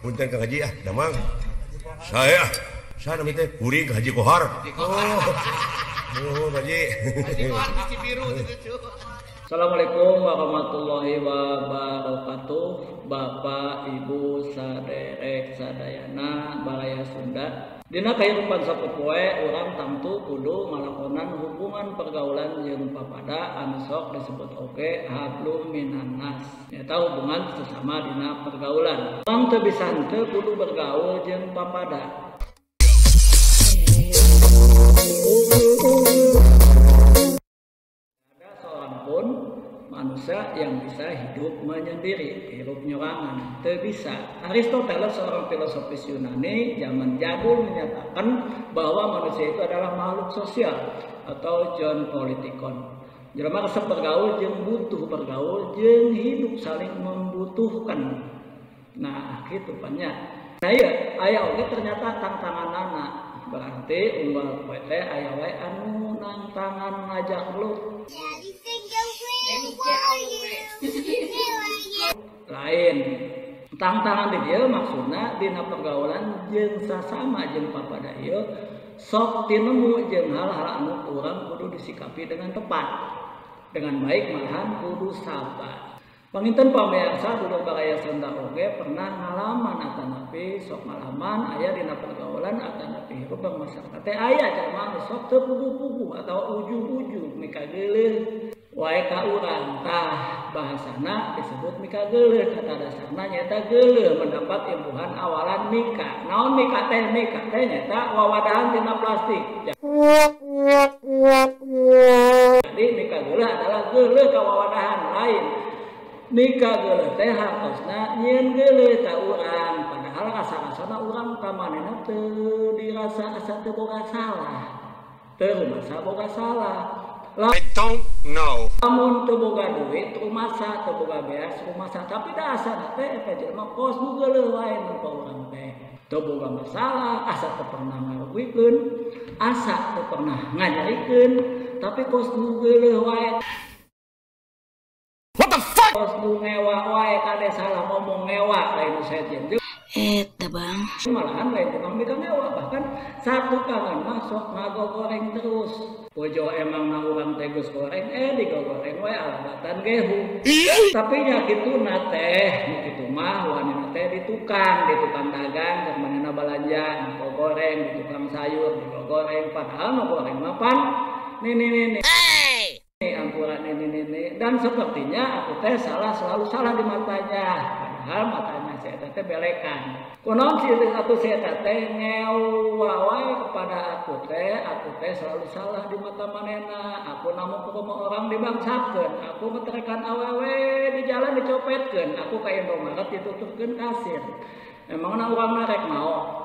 Punten Kang Haji ah, damang. Saya saya nami teh kuring Haji Kohar. Oh. Oh, Haji. Haji Kohar di Cibiru itu. Assalamualaikum warahmatullahi wabarakatuh. Bapak, Ibu, saderek sadayana baraya Sunda. Dina kahirupan sapopoe urang tangtu kudu ngalakonan hubungan pergaulan jeung papada anu sok disebut oge hablum minannas. Nyaeta hubungan sesama dina pergaulan. Urang teu bisa henteu kudu bergaul jeung papada. Ada seorang pun manusia yang bisa hidup menyendiri, hidup nyorangan, teu bisa. Aristoteles, seorang filosofis Yunani zaman jadul, menyatakan bahwa manusia itu adalah makhluk sosial atau John Politikon. Jelema resep bergaul jeung butuh bergaul jeung hidup saling membutuhkan. Nah, kitu pan nya. Nah ieu aya oge ternyata tantanganana. Berarti unggal poe teh aya wae anu nangtangan ngajak gelut. Lain tantangan di dieu maksudna dina pergaulan jeung sasama jeung papada ieu sok tinemu jeung hal-hal anu urang kudu disikapi dengan tepat, dengan baik, malahan kudu sabar. Panginten pamirsa dulur baraya Sunda oge pernah ngalaman atanapi sok ngalaman aya dina pergaulan atanapi hirup bermasyarakat teh aya jelema anu sok teu puguh-puguh atau ujug-ujug mikageuleuh wae ka urang. Tah bahasana disebut mikageuleuh, kata dasarna nyaeta geuleuh mendapat imbuhan awalan mika. Naon mika teh? Mika teh nyaeta wawadahan tina plastik. Jadi mikageuleuh adalah geuleuh ka wawadahan lain. Mika geuleuh teh hartosna nyieun geuleuh ka urang, padahal rasa-rasana urang ka manehna teu dirasa asa teu boga salah, teu rumasa boga salah. I don't know. Lamun teu boga duit rumasa, teu boga beas rumasa, tapi da asana teh eta jelema kos nu geuleuh wae nu ka urang teh. Teu boga masalah, asa teu pernah ngarugikeun, asa teu pernah nganyarikeun, tapi kos nu geuleuh wae. What the fuck? Kos nu ngewa wae kade salah ngomong ngewa lain nu sejen. Eta bang. Malahan lain tukang mika ngewa, bahkan satu kangan mah sok ngagogoreng terus. Bojo emang na urang teh geus goreng, digogoreng wae alabatan gehu. Tapi nya kitu na teh, nu kitu mah wanina teh di tukang dagang keur manehna balanja, digogoreng, di tukang sayur digogoreng, padahal nu goreng mah pan nini-nini. Ampura nini-nini, dan sepertinya aku teh salah, selalu salah di matanya, padahal matanya saya teh belekan. Kunaon sih aku saya teh ngewa wae kepada aku teh selalu salah di mata manehna. Aku namun kumaha orang dibangsakeun, aku ngeterekan awewe di jalan dicopetkeun, aku ka Indomaret ditutupkeun kasir. Emangna urang rek mau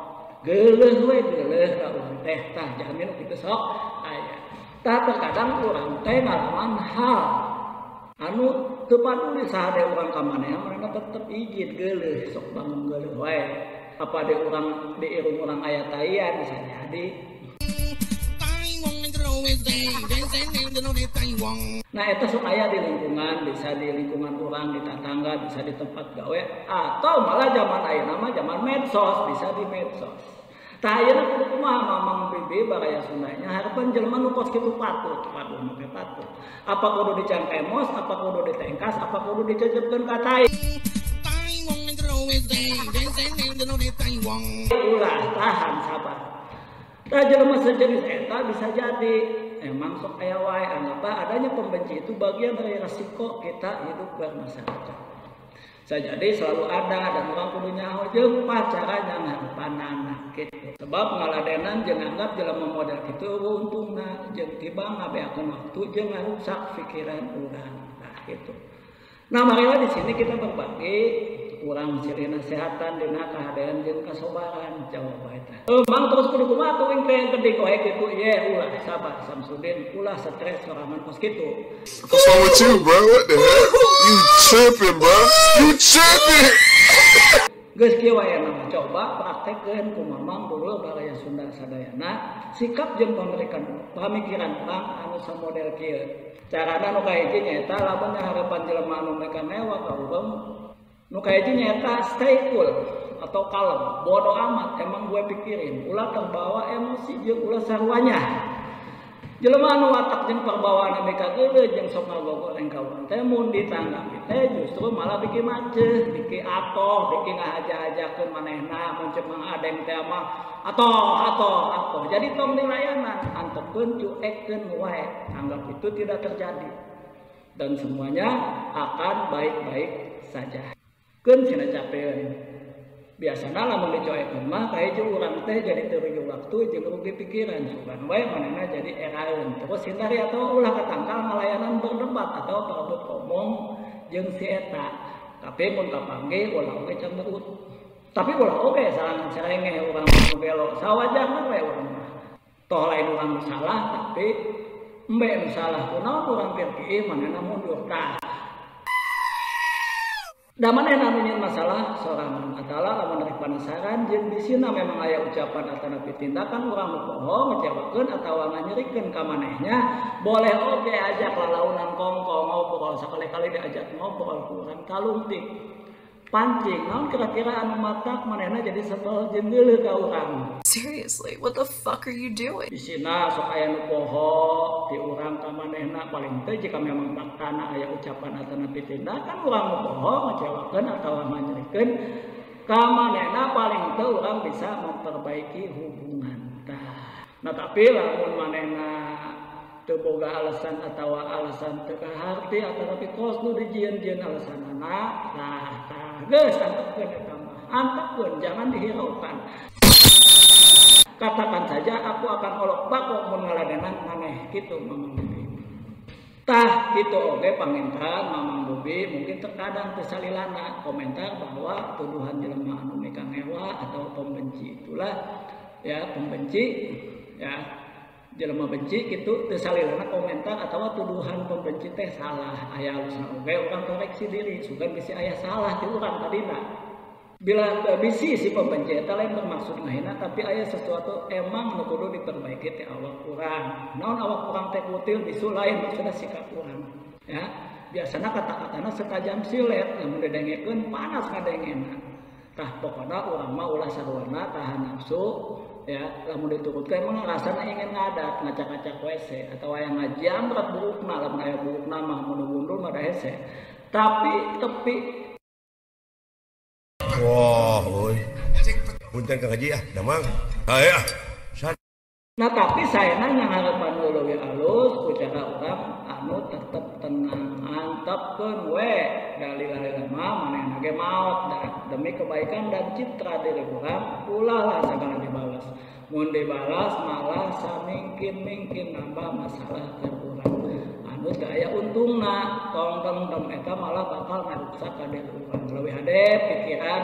geuleuh we geuleuh ka urang teh, tah jamin kitu sok aya. Tah terkadang urang teh ngalaman hal anu teu paduli saha deui urang ka manehna, manehna tetep ijid geuleuh, sok bangun geuleuh wae. Apa deui urang di irung urang aya taian bisa jadi. Nah eta sok aya di lingkungan, bisa di lingkungan urang, di tetangga, bisa di tempat gawe, atau malah zaman ayeuna mah zaman medsos, bisa di medsos. Tah ayeuna kudu kumaha mamang bibi baraya Sundanya harapan jelema nu kos kitu patut, patuh make patut. Apa kudu dicangkemos, apa kudu ditengkas, apa kudu dicecepkeun ka tai. Ulah tahan sabar. Tah jelema sejenis eta bisa jadi emang sok aya wae, anggaplah adanya pembenci itu bagian dari resiko kita hidup bermasyarakat. Bisa jadi selalu ada dan orang kudu nyaho jeung pacaran yang harapanana gitu. Sebab ngaladenan jeung anggap jelema model kitu eueuh untungna jeung tibang ngabeakeun waktu jeung ngarusak pikiran urang. Nah gitu. Nah marilah di sini kita berbagi urang silih nasehatan dina kahadean jeung kasobaran jawab eta. Mang terus kudu kumaha atuh wing teh gede koe kitu ye ulah sabar Samsudin, ulah stres sorangan kos kitu. What's wrong with you, bro? What the heck? You tripping, bro? You tripping? Geus kieu wae mah coba praktekkeun ku mamang dulur baraya Sunda sadayana sikap jeung pamikiran urang anu samodel kieu. Carana nu kahiji nyaeta lamun nyaharapan jelema anu mereka mewah ka urang Nu kahiji nyaeta stay cool atau kalem, bodo amat emang gue pikirin, ulah terbawa emosi jeung ulah saruanya. Jelema anu watak jeung perbawaan mereka geuleuh jeung sok ngagogoreng ka urang teh mun ditanggapi teh justru malah bikin macet, bikin atoh, bikin ngahaja-hajakeun manehna mun ceuk Mang Adeng teh mah atoh atoh atoh. Jadi tong dilayanan, antepkeun cuekeun wae, anggap itu tidak terjadi dan semuanya akan baik-baik saja. Keun cenah capeun. Biasana lamun dicoekeun mah kahiji urang teh jadi teu rugi waktu jeung rugi pikiran, sugan wae manehna jadi eraeun. Terus hindari atau ulah katangkal ngalayanan berdebat atau parebut omong jeung si eta. Tapi mun kapanggih ulah oge cemberut. Tapi ulah oge salangan serengeh urang nu belo, sawajarna we urang mah. Toh lain urang nu salah tapi embe nu salah kunaon urang pirkiih manehna mundur tah. Da manehna anu nyieun masalah sorangan atala lamun rek penasaran jeung disina memang aya ucapan atanapi tindakan urang nu poho ngecewakeun atawa nganyerikeun ka manehnya, boleh oge ajak lalaunan kongko ngobrol sakali-kali diajak ngobrol ku urang kalungtik. Pancing naon kira-kira anu matak manehna jadi sebel jeung geuleuh ka urang. Seriously, what the fuck are you doing? Disina sok aya nu poho ti urang ka manehna paling teu jika memang faktana aya ucapan atanapi tindakan urang nu poho ngecewakeun atawa nganyerikeun ka manehna paling teu urang bisa memperbaiki hubungan tah. Nah tapi lamun manehna teu boga alasan atawa alasan teu kaharti atanapi kos nu dijieun-jieun alasanana, tah tah geus antepkeun eta mah. Antepkeun, jangan dihiraukan. Katakan saja aku akan olok bako mun ngaladenan maneh kitu Mamang Bobi. Tah kitu oge pangintan Mamang Bobi mungkin terkadang teu salilana komentar bahwa tuduhan jelema anu mikangewa atau pembenci itulah ya pembenci ya jelema benci kitu teu salilana komentar atau tuduhan pembenci teh salah. Aya alusna oge urang koreksi diri sugan bisi aya salah ti urang tadina. Bila bisi si pembenci eta lain bermaksud ngahina tapi aya sesuatu emang nu kudu diperbaiki teh awak urang. Naon awak urang teh kutil bisu lain maksudna sikap urang. Ya, biasana kata-katana setajam silet lamun didengekeun panas ngadengena. Tah pokona urang mah ulah sarwana tahan nafsu ya, lamun diturutkeun emang rasana ingin ngadat ngacak-ngacak WC atau aya ngajamret buukna lamun aya buukna mah mun gundul mah da hese. Tapi tepi. Wah, euy. Punten Kang Haji ah, damang. Hae ah. Nah, tapi saya nanya harapan leuwih alus ku cara urang anu tetep tenang, antepkeun we dalil-dalil mah manehna ge maot demi kebaikan dan citra diri urang ulah lah sagala dibalas. Mun dibalas malah samingkin-mingkin nambah masalah ke urang. Anu teu aya untungna, tong dendam eta malah bakal ngaruksak ka diri urang. Leuwih hade pikiran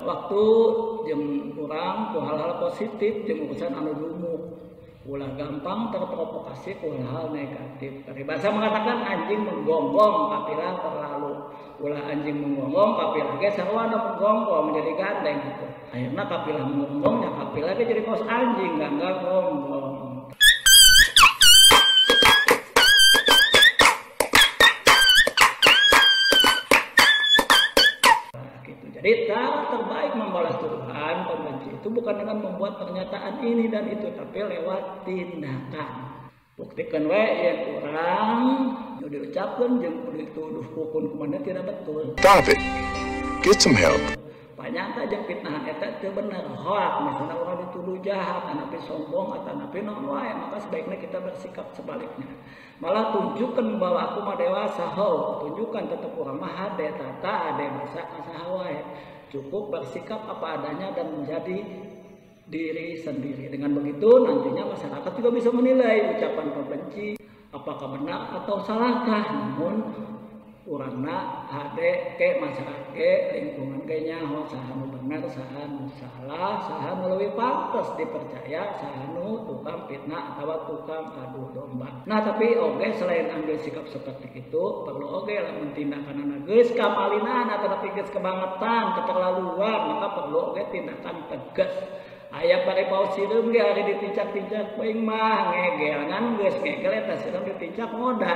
waktu jeung urang ku hal-hal positif jeung urusan anu dumuk. Ulah gampang terprovokasi ku hal-hal negatif. Peribahasa mengatakan anjing menggonggong kapilah terlalu. Ulah anjing menggonggong kapilah ge sarua menggonggong menjadi gandeng gitu. Akhirnya kapilah menggonggongnya kapilah ge jadi kos anjing ganggang gonggong. Jadi cara terbaik membalas tuduhan pembenci itu bukan dengan membuat pernyataan ini dan itu, tapi lewat tindakan. Buktikan we yang kurang, nu diucapkan jeung dituduh pukun kumaha tidak betul. Stop it. Get some help. Panyata jeung fitnahan eta teu bener hoak, misalnya orang dituduh jahat, anapi sombong atau anapi naon wae, maka sebaiknya kita bersikap sebaliknya. Malah tunjukkan bahwa aku mah dewasa, ho, tunjukkan tetap urang mah hade tata hade basa kasaha wae. Cukup bersikap apa adanya dan menjadi diri sendiri. Dengan begitu nantinya masyarakat juga bisa menilai ucapan pembenci apakah benar atau salahkah. Namun urangna hade ke masyarakat ke lingkungan ke nyaho saha nu bener saha nu salah saha nu leuwih pantes dipercaya saha nu tukang fitnah atau tukang adu domba. Nah tapi oge selain ambil sikap seperti itu perlu oge lamun tindakanana geus kamalinan atau geus kebangetan keterlaluan maka perlu oge tindakan tegas. Aya pare paus sireum ge ari ditincak-tincak poing mah ngegel ngan geus ngegel eta sireum ditincak ngoda.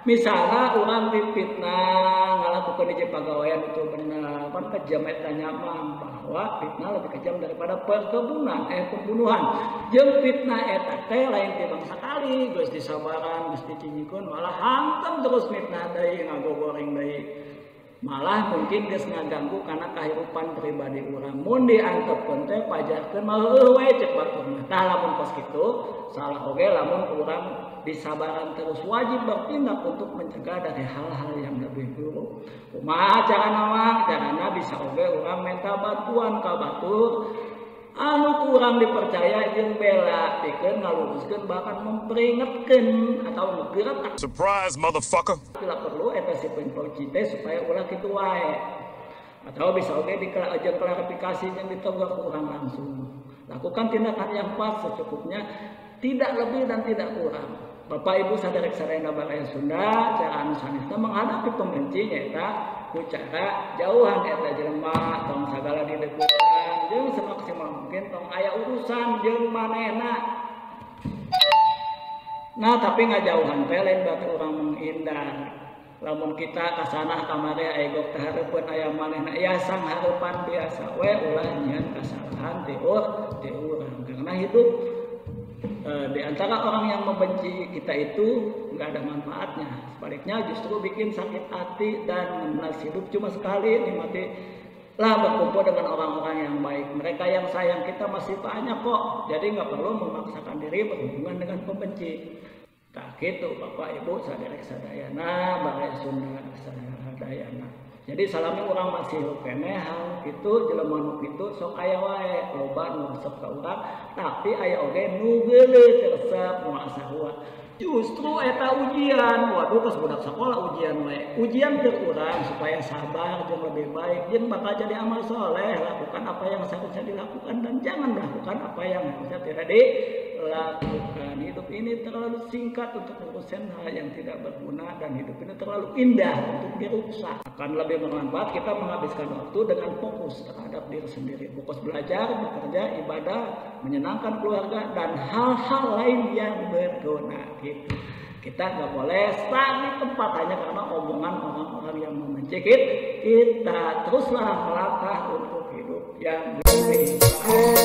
Misalnya urang dipitnah ngalakukeun hiji pagawean itu bener, pan kejam eta nyaman bahwa fitnah lebih kejam daripada perkebunan pembunuhan. Jeung fitnah eta teh lain ti bangsa kali, geus disabaran, geus dicinyikeun malah hantem terus fitnah deui ngagogoreng deui. Malah mungkin geus ngaganggu kana kahirupan pribadi urang. Mun diantepkeun teh pajarkeun mah heueuh we cek batur mah. Tah lamun kos kitu salah oge lamun urang disabaran terus, wajib bertindak untuk mencegah dari hal-hal yang lebih buruk. Kumaha carana mah? Carana bisa oge urang minta bantuan ka batur anu kurang dipercaya jeung bela pikeun ngaluruskeun bahkan memperingatkeun atau ngegerak. Surprise motherfucker. Bila perlu eta si pembenci teh supaya ulah kitu wae. Atau bisa oge jeung klarifikasi jeung ditegur ku urang langsung. Lakukan tindakan yang pas secukupnya, tidak lebih dan tidak kurang. Bapak Ibu saderek sadayana baraya Sunda, cara anu sanesna menghadapi pembenci nyaeta ku cara jauhan eta jelema, tong sagala didekutan jeung semaksimal mungkin tong aya urusan jeung manehna. Nah, tapi ngajauhan teh lain berarti urang menghindar. Lamun kita kasanah kamari aegok teh hareupeun aya manehna, ya sang hareupan biasa we ulah nyieun kasalahan ti urang. Karena hidup di antara orang yang membenci kita itu nggak ada manfaatnya. Sebaliknya justru bikin sakit hati dan memelas. Hidup cuma sekali, nikmatilah berkumpul dengan orang-orang yang baik. Mereka yang sayang kita masih banyak kok. Jadi nggak perlu memaksakan diri berhubungan dengan pembenci. Tak gitu Bapak Ibu saderek sadayana, baraya Sunda sadayana. Jadi salami urang masih keneh hal kitu jelema nu kitu sok aya wae loba nu resep ka urang, tapi aya oge nu geuleuh teu resep moal sarua. Justru eta ujian, waduh geus budak sekolah ujian wae. Ujian keur urang supaya sabar jeung lebih baik jeung bakal jadi amal soleh, lakukan apa yang seharusnya dilakukan dan jangan melakukan apa yang harusnya tidak dilakukan. Hidup ini terlalu singkat untuk urusan hal yang tidak berguna dan hidup ini terlalu indah untuk dirusak. Akan lebih bermanfaat kita menghabiskan waktu dengan fokus terhadap diri sendiri. Fokus belajar, bekerja, ibadah, menyenangkan keluarga, dan hal-hal lain yang berguna. Gitu. Kita nggak boleh stuck di tempat hanya karena omongan orang-orang yang membenci kita. Teruslah melangkah untuk hidup yang lebih baik.